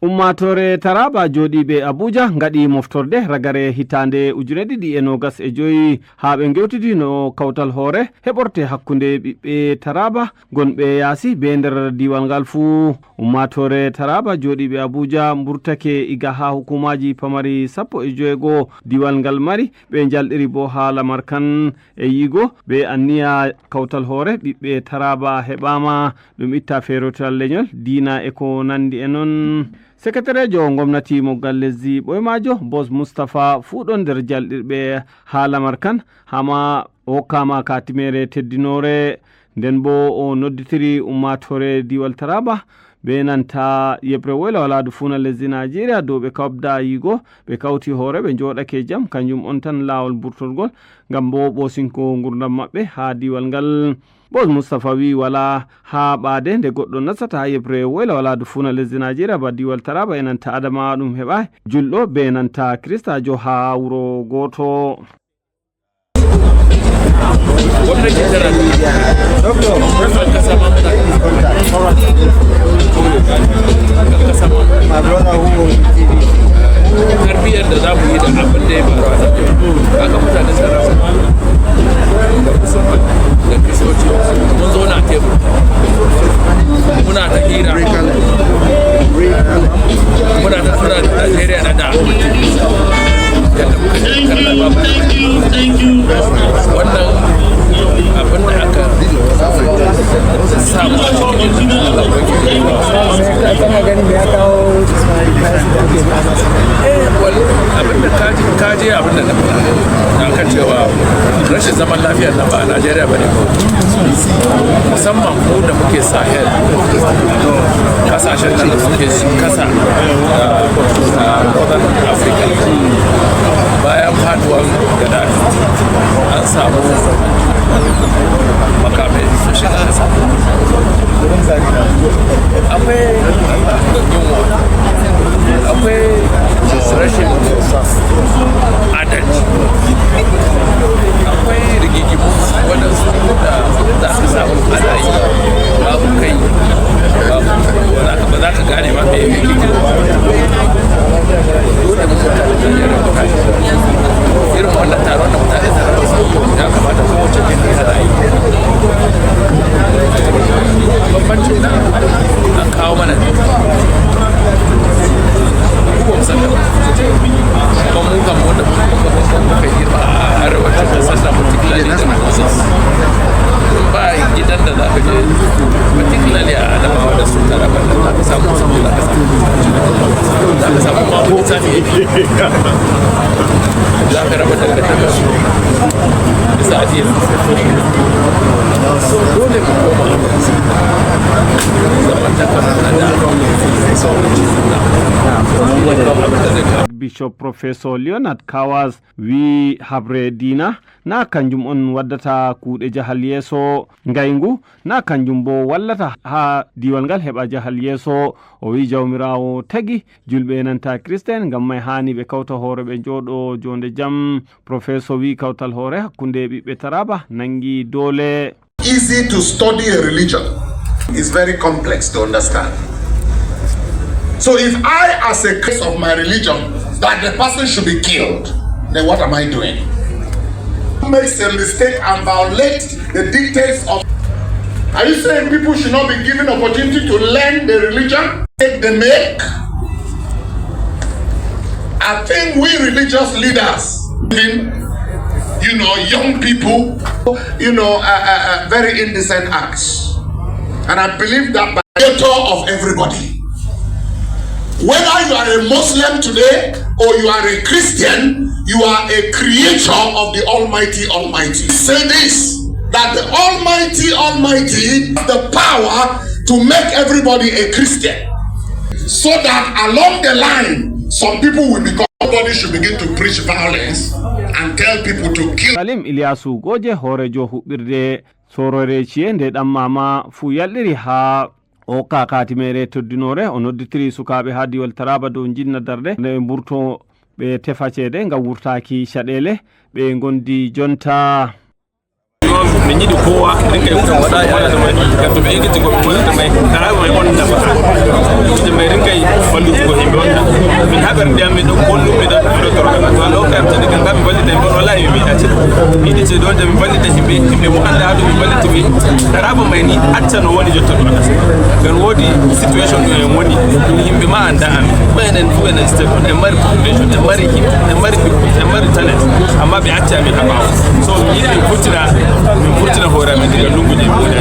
Ummatore Taraba joɗiɓe Abuja gaɗi moftorde ragare hitande 2025, ha ɓe gewtidi no kawtal hoore heɓorte hakkude ɓiɓɓe Taraba gonɓe yaasi be nder diwal ngal fuu. Ummatore Taraba joɗiɓe Abuja burtake iga ha hukumaji pamari 16 diwal ngal mari. Ɓe jalɗiri bo ha lamar kan e yigo ɓe anniya kawtal hoore ɓiɓɓe Taraba heɓama ɗum itta ferotiral leñol, dina e ko nandi e noon. Secrétaire jo gomnati moggal lesdi ɓoymajo Bos Moustapha fuu ɗon nder jalɗirɓe ha lamar kan, hama hokkama katimere teddinore. Nden bo o nodditiri ummatore diwal Taraba be nanta yeɓre woyla waladu funa lesdi Nigeria dow ɓe kabda yigo ɓe kawti hoore ɓe joɗake jaam. Kanjum on tan lawol burtolgol gam bo ɓosinko gurdam maɓɓe ha diwal ngal. Bos Moustapha wi wala ha ɓaade nde goɗɗo nastata ha yeɓre woyla waladu funa lesdi Nigeria ba diwal Taraba e nanta Adama ɗum heɓa julɗo be nanta christajo ha wuro goto. Gwamnatin tana kasa ma muna kasa ma tarbiyyar da za mu yi da abin da ya faru a nan, kaga mutanen Taraba da Musulmai da Kristoci mun zo na tebur muna ta hira, muna ta tuna da Najeriya na da yadda muka je karɓar babu wannan abin da aka samu a cikin Allah. Kana ganin da ya kawo Well, abin da kaji kaje, abin da na faɗa na kan cewa rashin zaman lafiyar nan ba a Najeriya ba ne kawai, musamman mu da muke Sahel, kasashen nan da suke kasa a Northern Africa. Bayan faduwar Gaddafi an samu makamai sun shiga kasa, akwai yunwa, akwai rashin adalci, akwai rigigimu waɗansu da za ka samu ana yi babu kai ba za ka gane ma me yake. Dole mu mutane Najeriya mu tashi. Irin wannan taron da mutane ya kamata kowace jini ana yi. Bambancin nan an kawo mana ne, mu ba mu san da ba. Kuma mu kan wanda muka girma a arewacin kasar da, particularly da Moses, ba gidan da za ka je, particularly a Adamawa da su Taraba, da za ka samu musulmi, za ka samu ma wani sami za ka raba dangantakar su bisa addini. So dole mu koma zamantakar na da abin da zai kawo. Bishop Professor Leonard Kawas wi habre dina na kanjum on waddata kuuɗe jahal yeeso ngaygu, na kanjum bo wallata ha diwal ngal heɓa jahal yeeso. O wi jawmirawo tagui julɓe nanta christian, gam may hani ɓe kawta hoore ɓe jooɗo jonde jaam. Professeur wi kawtal hoore hakkude ɓiɓɓe Taraba nangui doole. Easy to study a religion is very complex to understand. So if I, as a case of my religion, that the person should be killed, then what am I doing? Who makes a mistake and violate the dictates of? Are you saying people should not be given opportunity to learn the religion they make? I think we religious leaders, young people, very indecent acts. And I believe that by the creator of everybody. Whether you are a Muslim today or you are a Christian, you are a creature of the Almighty Almighty. Say this, that the Almighty Almighty has the power to make everybody a Christian. So that along the line, some people will become, somebody should begin to preach violence and tell people to kill. Salim Iliyasu Goje, hoorejo huɓɓirde sorore ciye nde ɗan mama fuu yalɗiri ha o kakatimere toddinore, o nodditiri sukaɓe ha diwal Taraba dow jinna darde nde ɓe burto ɓe tefa ceede gam wurtaki caɗele ɓe gondi jonta. Min yiɗi kowa rinka yi waɗata mai, ngam to ɓe ekkiti ko ɓe waɗata mai, Taraba mai on nafa kuje mai rinka yi wallutugo. Ɓerɗe amin ɗo gollum miɗo miɗo torgana to Allah hokki am ceede kam ngam mi vallita himɓe on. Wallahi mi meeɗa ceede, mi yiɗi ceede on, mi vallita himɓe, himɓe mo anda ha ɗo mi vallita ɓe. Taraba mai ni acca no woni jotta ɗo ngam woodi situation ɗo en woni ɗum yimɓe ma anda amin ko enen fu enen state on en mari population, en mari himɓe, en mari ɓikkon, en mari talent, amma ɓe acci amin ha ɓawo. So mi yiɗi min vurtina hoore amin diga lungu je mi woni.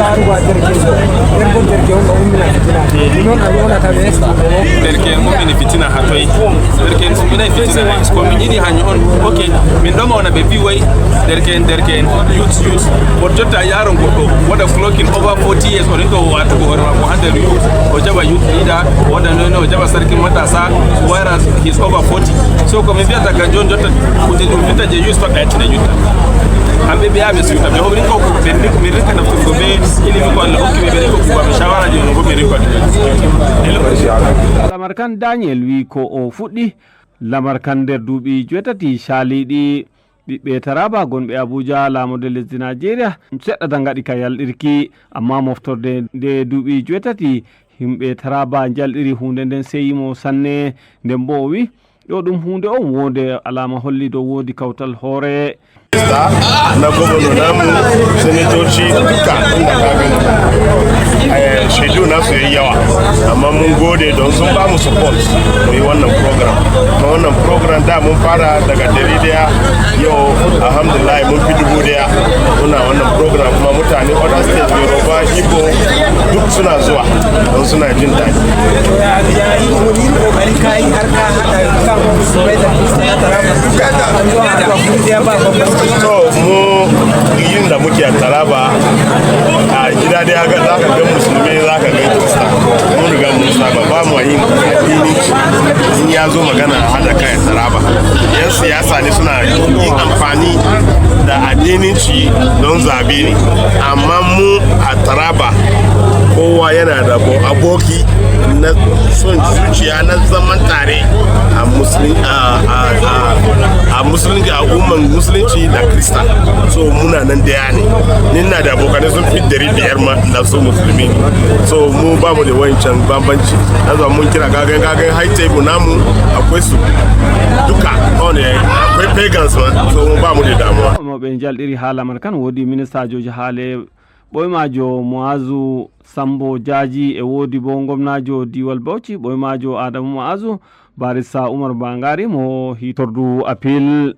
Laarugo a derkejo nden bo derke on o ummina fitina non a yonata ɓe. Derke en ummini fitina ha toye? Derke en umminay fitina hay ko min yiɗi hanjum on. Ok, min ɗo mawna ɓe mbi way derke en, derke en, youth, youth woto jotta a yaron goɗɗo waɗa clocking over 40 years, o rinka watugo hoore makko ha nder youth, o jaɓa youth leader, o waɗa nono, o jaɓa sarkin matasa, whereas he's over 40. So ko min mbiyata kan joni jotta, kuje ɗum fitta je youth pat ɓe accina jotta hamɓe ɓe yaha ɓe suuta ɓe hoɓe rinka ɓe min rinka nafturgo ɓe ilimi ko Allah hokki ɓe, ɓe rinka kuwaɓe shawaraji no bo min rinka. Lamar kan Daniel wi ko o fuɗɗi lamar kan nder duuɓi 8 caliɗi, ɓiɓɓe Taraba gonɓe Abuja, lamode lesdi Nigeria, seɗɗa da gaɗi ka yalɗirki, amma moftorde nde duuɓi 8 himɓe Taraba jalɗiri hunde nden seyimo sanne. Nden bo o wi ɗo ɗum hunde on wonde alama holli dow wodi kawtal hoore. Na gwamna namu, sanatoci duka inda ka gani schedule nasu yayi yawa, amma mun gode don sun ba mu support mu yi wannan program. Kuma wannan program da mun fara daga 100, yau alhamdulillah mun fi 1000 muna wannan program. Kuma mutane other state, Yoruba, Igbo, duk suna zuwa don suna jin daɗi. Wani irin kokari ka yi har ka haɗa kan musulmai da Kirista na Taraba an zuwa haɗuwa kun ɗaya ba bambanci? To, mu yin da muke a Taraba, a gida dai za ka ga musulmi, za ka ga Kirista. Mun riga mun saba, ba mu yin addini. In ya zo magana a haɗa kai Taraba, yan siyasa ne suna yin amfani da addinin ci don zabe ne, amma mu a Taraba kowa yana da aboki na son zuciya na zaman tare a musulunci, a umman musulunci da Krista. So muna nan daya ne. Ni na da abokanai sun fi 500 ma da su musulmi ne. So mu ba mu da wancan bambanci na zuwa mun kira kagan kagan high table namu akwai su duka on akwai pagans ma. So mu ba mu da damuwa. Mawɓe jalɗiri ha lamar kan woodi ministajoji haale ɓoymajo Moazu Sambo Diadji, e woodi bo gomnajo diwal Bauchi ɓoymajo Adamu Moazu, barista Oumar Bangari mo hitordu apil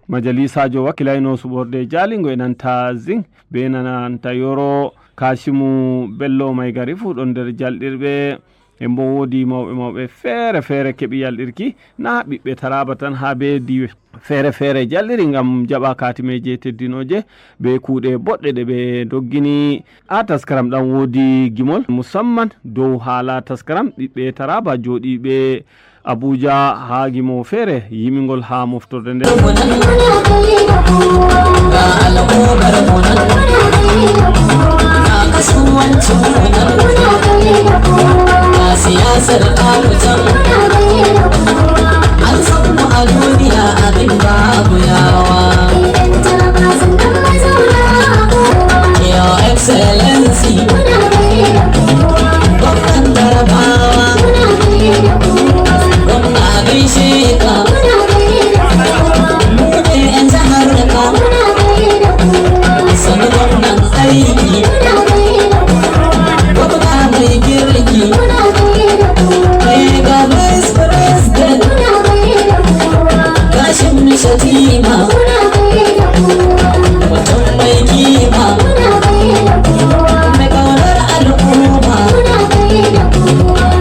majalisajo wakkilayno suɓorde jalingo e nanta Zing be nanta Yoro, Kashimu Bello May Gari fu ɗon nder jalɗirɓe. E bo woodi mawɓe mawɓe feere feere keeɓi yalɗirki na ɓiɓɓe Taraba tan, ha be diwe feere feere jalɗiri gam jaɓa katimeje teddinoje be kuuɗe boɗɗe ɗe ɓe doggini. A taskaram ɗan woodi gimol musamman dow haala taskaram ɓiɓɓe Taraba joɗiɓe Abuja, ha gimo feere yimigol ha moftorde nde. Ga al'ummar mu nan, ga kasuwancin mu nan, ga siyasar kamutan an san mu a duniya, abin babu yawa. Your Excellency, gwamnan Tarabawa, gwamna gaishe ka, mu ne 'yan jihar ka, sani gwamnan aiki, gwamna mai girki, ga Vice President Kashim Shatima, mutum mai kima, mai kaunar al'umma.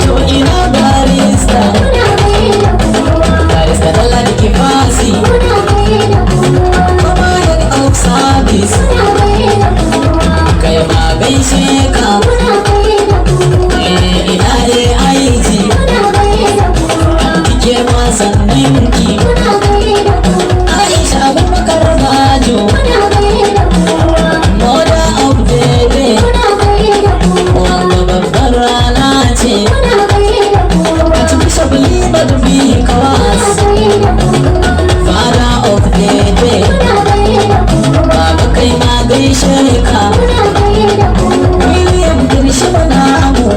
To ina barista, barista Dalladi Kifasi, kuma head of service, kai ma gaishe ka. Eh, ina AIG kike ma sanninki, Aisha Abubakar Bajo, mother of the day, wanga babbar rana ce. Archbishop Liman Bikawas, father of the day, baba kai ma gaishe ka. William Kirshima namu,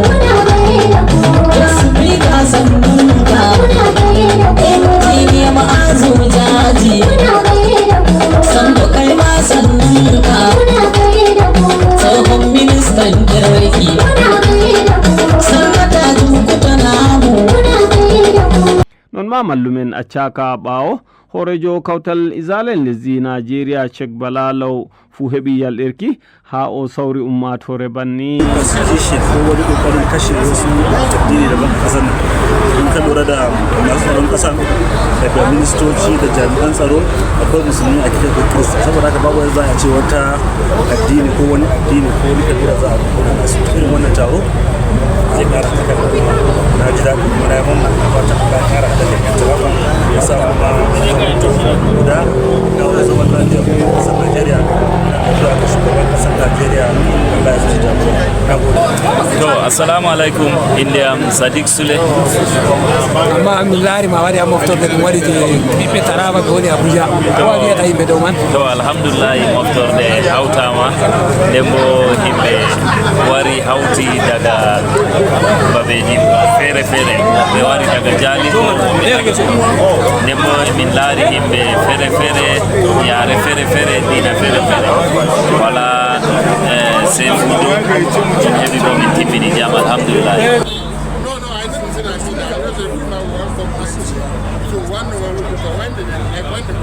Speaker, sannunka. ma mallumen accaka ɓaawo. Horejo kawtal Isalen lesdi Nigeria, Chek Balalau, fu heeɓi yalɗirki ha o sawri ummatore banni. Kashe ko wani kokarin kashe wasu addini daban a kasar nan. In ka lura da masu tsaron kasa, daga ministoci da jami'an tsaro, akwai Musulmi a cikin Kirista. Saboda haka babu za a ce wata addini ko wani addini ko wani kabila za a kona su. Irin wannan taro zai kara haka. Na ji daɗi kuma na yi mamman na fatan Allah ya kara haɗa kan Taraba, ya sa kuma guda na wani zaman lafiya kuma ƙasar Najeriya. Na addu'a ga shugaban ƙasar Najeriya, Allah ya zuci jagora. Na gode. To, assalamu alaikum. Inde am Sadiq Sule. Amma min laari ma waɗi a moftorde ɗum waɗi je ɓiɓɓe Taraba ɓe woni Abuja, ko a wiyata yimɓe dow man? To, alhamdulillahi, moftorde hawtama, nden bo himɓe wari hawti daga babeji feere feere. Ɓe wari daga Jalingo, nden bo min laari himɓe feere feere, yare feere feere, dina feere feere, wala sey fuɗo min heeɓi bo min timmini jam, alhamdulillahi. No, I didn't say that. I just said now we have some. So one when they like when the